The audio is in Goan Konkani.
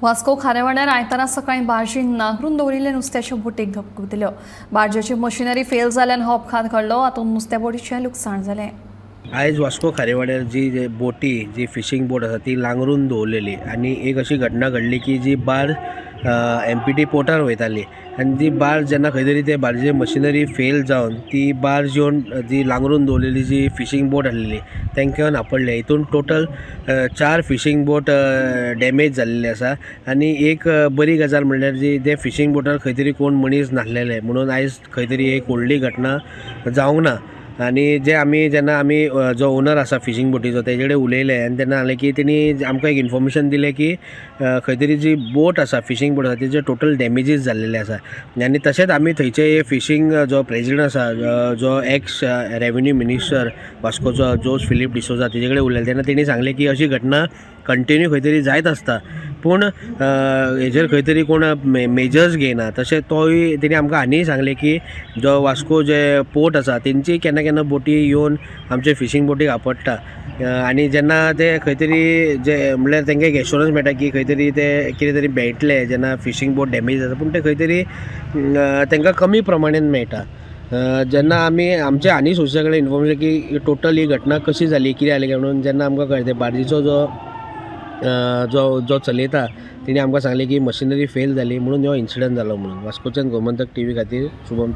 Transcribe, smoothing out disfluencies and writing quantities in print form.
वास्को खारेवाड्यार आयतारा सकाळीं बार्जीन नांगरून दवरिल्ले नुस्त्याचे बोटीक धपको दिलो. बार्जेची मशिनरी फेल जाल्यान हो अपघात घडलो. हातूंत नुस्त्या बोटीचें लुकसाण जालें. आयज वास्को खारेवाड्यार जी जे बोटी जी फिशींग बोट आसा ती लांगरून दवरलेली आनी एक अशी घटना घडली की जी बार्ज एमपीटी पोर्टार वयताली आनी ती बार्ज जेन्ना खंय तरी ते बार्जे मशिनरी फेल जावन ती बार्ज येवन जी लांगरून दवरलेली जी फिशींग बोट आसलेली तांकां येवन आपडले. हितून टोटल चार फिशींग बोट डॅमेज जाल्ले आसा आनी एक बरी गजाल म्हणल्यार जी ते फिशींग बोटार खंय तरी कोण मनीस नासलेले म्हणून आयज खंय तरी एक व्हडली घटना जावंक ना. आनी जे आमी जेन्ना आमी जो ओनर आसा फिशींग बोटीचो तेजे कडेन उलयले आनी तेन्ना सांगलें की तेणी आमकां एक इन्फॉर्मेशन दिलें की खंय तरी जी बोट आसा फिशींग बोट आसा तेजे टोटल डॅमेजीस जाल्लेले आसा. आनी तशेंच आमी थंयचे फिशींग जो प्रेजिडंट आसा जो एक्स रेवेन्यू मिनिस्टर वास्कोचो जोस फिलीप डिसोजा तेजे कडेन उलयले तेन्ना तेणी सांगलें की अशी घटना कंटिन्यू खंय तरी जायत आसता पूण हेजेर खंय तरी कोण मेजर्स घेयना. तशें तोय तेणी आमकां आनीय सांगलें की जो वास्को जे पोर्ट आसा तेंची केन्ना केन्ना बोटी येवन आमचे फिशींग बोटीक आपडटा आनी जेन्ना ते खंय तरी जे म्हणल्यार तेंकां एक एश्योरन्स मेळटा की खंय तरी ते कितें तरी मेळटलें जेन्ना फिशींग बोट डॅमेज जाता पूण ते खंय तरी तेंकां कमी प्रमाणेन मेळटा. जेन्ना आमी आमच्या आनी सोर्सा कडेन इन्फॉर्मेशन की टोटल ही घटना कशी जाली कितें जाली काय म्हणून जेन्ना आमकां कळ्ळें ते बार्जीचो जो जो जो चलयता तेणी आमकां सांगलें की मशिनरी फेल जाली म्हणून हो इन्सिडंट जालो म्हणून. वास्कोच्यान गोमंतक टीव्ही खातीर शुभम.